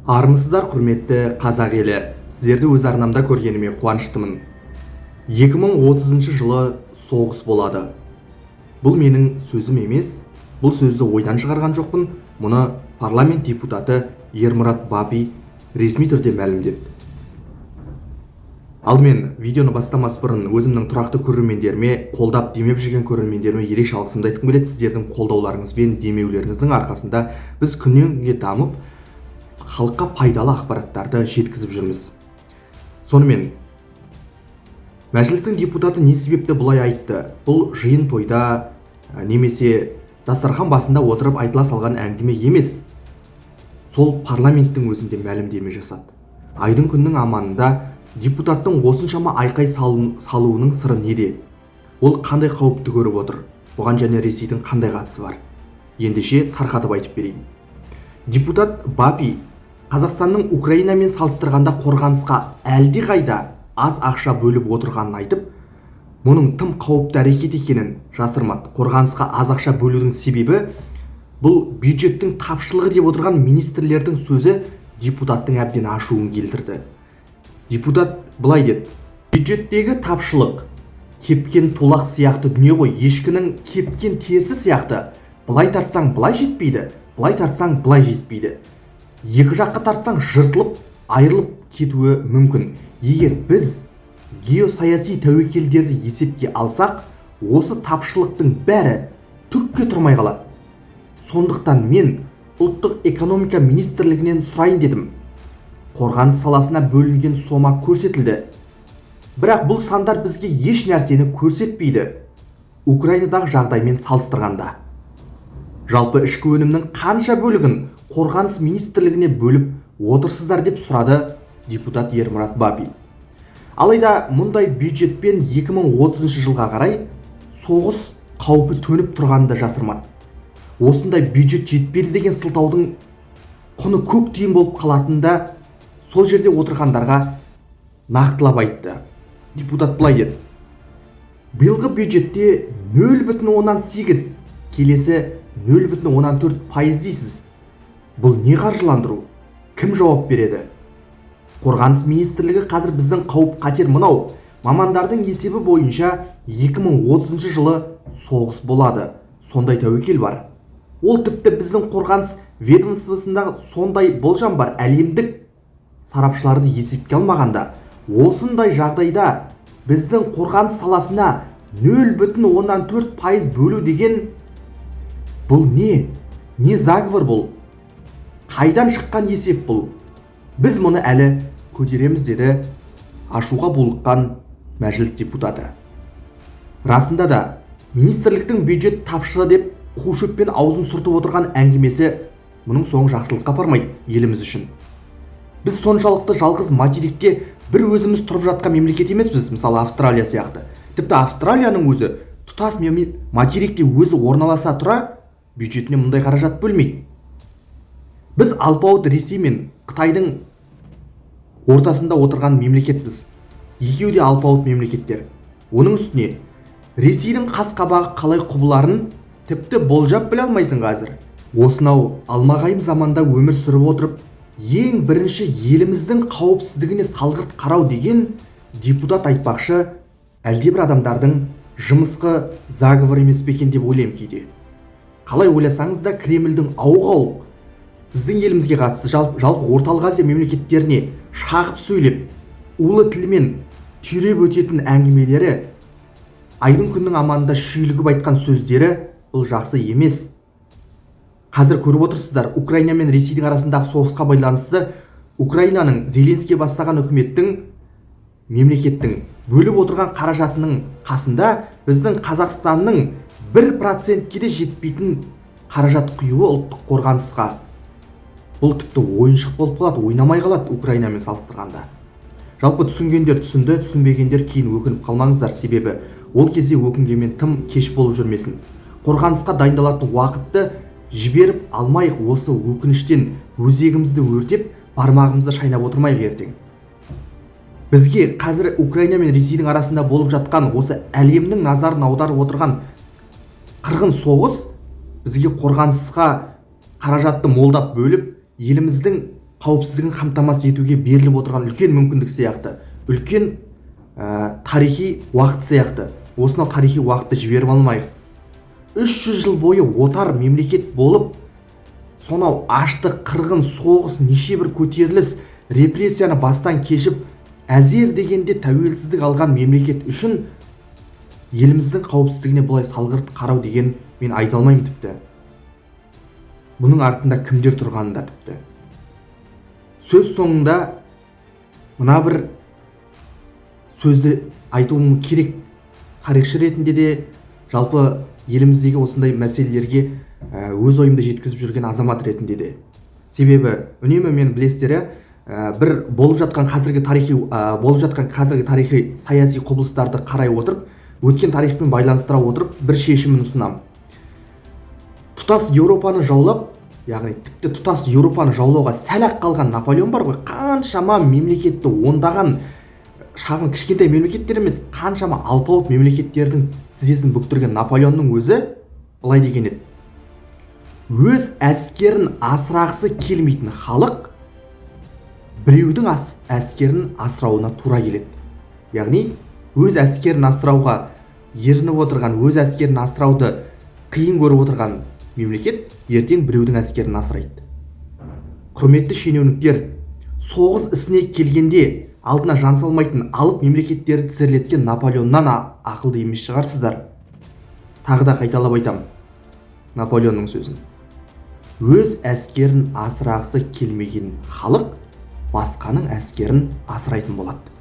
Армысыздар, құрметті қазақ елі! Сіздерді өз арнамда көргеніме қуаныштымын. 2030 жылы соғыс болады. Бұл менің сөзім емес, бұл сөзді ойдан шығарған жоқпын. Мұны парламент депутаты Ермұрат Бапи ресми түрде мәлімдеді. Алдымен, видеоны бастамас бұрын, өзімнің тұрақты көрермендеріме, қолдап, демеп жүрген көрермендеріме ерекше алғысымды айтқым келеді. Сіздердің қолдауларыңыз бен демеулеріңіздің арқасында біз күннен күнге дамып, халыққа пайдалы ақпараттарды жеткізіп жүрміз. Сонымен, мәжілістің депутаты не себепті бұлай айтты? Бұл жиын тойда немесе дастархан басында отырып айтыла салған әңгіме емес, сол парламенттің өзінде мәлімдеме жасады. Айдың күннің аманында депутаттың осыншама айқай салуының сыры неде? Ол қандай қауіпті көріп отыр? Бұған және Ресейдің қандай қатысы бар? Ендеше, тарқатып айтып берейін. Депутат Бапи Қазақстанның Украинамен салыстырғанда қорғанысқа әлдеқайда аз ақша бөліп отырғанын айтып, мұның тым қауіпті әрекет екенін жасырмады. Қорғанысқа аз ақша бөлудің себебі бұл бюджеттің тапшылығы деп отырған министрлердің сөзі депутаттың әбден ашуын келтірді. Депутат былай деді: «Бюджеттегі тапшылық кепкен тулақ сияқты дүние ғой, ешкінің кепкен терісі сияқты. Былай тартсаң, былай жетпейді, былай тартсаң, былай жетпейді. Екі жаққа тартсаң, жыртылып, айырылып кетуі мүмкін. Егер біз геосаяси тәуекелдерді есепке алсақ, осы тапшылықтың бәрі түкке тұрмай қалады. Сондықтан мен Ұлттық экономика министрлігінен сұрайын дедім. Қорғаныс саласына бөлінген сома көрсетілді, бірақ бұл сандар бізге еш нәрсені көрсетпейді Украинадағы жағдаймен салыстырғанда. Жалпы ішкі өнімнің қанша бөлігін Қорғаныс министрлігіне бөліп отырсыздар?» – деп сұрады депутат Ермұрат Бапи. Алайда мұндай бюджетпен 2030 жылға қарай соғыс қаупі төніп тұрғанын да жасырмады. Осындай бюджет жетпеді деген сылтаудың құны көк тиын болып қалатынын да сол жерде отырғандарға нақтылап айтты. Депутат былай деді: «Биылғы бюджетте 0,8, келесі 0,4% дейсіз. Бұл не қаржыландыру? Кім жауап береді? Қорғаныс министрлігі. Қазір біздің қауіп қатер мынау: мамандардың есебі бойынша, 2030 жылы соғыс болады. Сондай тәуекел бар. Ол тіпті біздің қорғаныс ведомствосында сондай болжам бар. Әлемдік сарапшыларды есепке алмағанда, осындай жағдайда біздің қорғаныс саласына 0,4% бөлу деген бұл не? Не заговор бұл? Қайдан шыққан есеп бұл? Біз мұны әлі көтереміз», – деді ашуға булыққан мәжіліс депутаты. Расында да, министрліктің бюджет тапшы деп қу шөппен аузын сүртіп отырған әңгімесі, мұның соңы жақсылыққа апармайды еліміз үшін. Біз соншалықты жалғыз материкте бір өзіміз тұрып жатқан мемлекет емеспіз, мысалы, Австралия сияқты. Тіпті Австралияның өзі тұтас материкте өзі орналаса тұра, бюджетіне мұндай қаражат бөлмейді. Біз алпауыт Ресей мен Қытайдың ортасында отырған мемлекетпіз. Екеуі де алпауыт мемлекеттер. Оның үстіне Ресейдің қас қабағы қалай құбыларын тіпті болжап біле алмайсың қазір. Осынау алмағайым заманда өмір сүріп отырып, ең бірінші еліміздің қауіпсіздігіне салғырт қарау деген, депутат айтпақшы, әлдебір адамдардың жымысқы заговор емес пе екен деп ойлаймын кейде. Қалай ойласаңыз да, Кремльдің ауық-ауық біздің елімізге қатысты, жалпы Орталық Азия мемлекеттеріне шағып сөйлеп, улы тілмен түйреп өтетін әңгімелері, айдың күннің аманында шүйлігіп айтқан сөздері, бұл жақсы емес. Қазір көріп отырсыздар, Украина мен Ресейдің арасындағы соғысқа байланысты Украинаның, Зеленский бастаған үкіметтің, мемлекеттің бөліп отырған қаражатының қасында біздің Қазақстанның 1%-ке де жетпейтін қаражат құюы ұлттық қорғанысқа, бұл тіпті ойыншық болып қалады, ойнамай қалады Украинамен салыстырғанда. Жалпы, түсінгендер түсінді, түсінбегендер кейін өкініп қалмаңыздар. Себебі ол кезде өкінгенмен тым кеш болып жүрмесін. Қорғанысқа дайындалатын уақытты жіберіп алмайық. Осы өкініштен өзегімізді өртеп, бармағымызды шайнап отырмайық ертең. Бізге қазір Украина мен Ресейдің арасында болып жатқан, осы әлемнің назарын аударып отырған қырғын соғыс бізге қорғанысқа қаражатты молдап бөліп, еліміздің қауіпсіздігін қамтамасыз етуге беріліп отырған үлкен мүмкіндік сияқты, үлкен тарихи уақыт сияқты. Осынау тарихи уақытты жіберіп алмайық. 300 жыл бойы отар мемлекет болып, сонау аштық, қырғын, соғыс, неше бір көтеріліс, репрессияны бастан кешіп, әзер дегенде тәуелсіздік алған мемлекет үшін еліміздің қауіпсіздігіне бұлай салғырт қарау деген мен айта алмаймын тіпті. Бұның артында кімдер тұрғанын да тіпті. Сөз соңында мына бір сөзді айтуым керек. Тарихшы ретінде де, жалпы еліміздегі осындай мәселелерге өз ойымды жеткізіп жүрген азамат ретінде де. Себебі үнемі мен, білесіздер, бір болып жатқан қазіргі тарихи болып жатқан қазіргі тарихи саяси құбылыстарды қарай отырып, өткен тарихпен байланыстыра отырып, бір шешімін ұсынамын. Тұтас Еуропаны жаулап, яғни тіпті тұтас Еуропаны жаулауға сәл-ақ қалған Наполеон бар ғой, қаншама мемлекетті, ондаған шағын кішкентай мемлекеттер емес, қаншама алпауыт мемлекеттердің тізесін бүктірген Наполеонның өзі былай деген еді: өз әскерін асырағысы келмейтін халық біреудің әскерін асырауына тура келеді. Яғни өз әскерін асырауға ерініп отырған, өз әскерін асырауды қиын көріп отырған мемлекет ертең біреудің әскерін асырайды. Құрметті шенеуніктер, соғыс ісіне келгенде алдына жан салмайтын алып мемлекеттерді тізерлеткен Наполеоннан ақылды емес шығарсыздар. Тағы да қайталап айтамын Наполеонның сөзін: өз әскерін асырағысы келмеген халық басқаның әскерін асырайтын болады.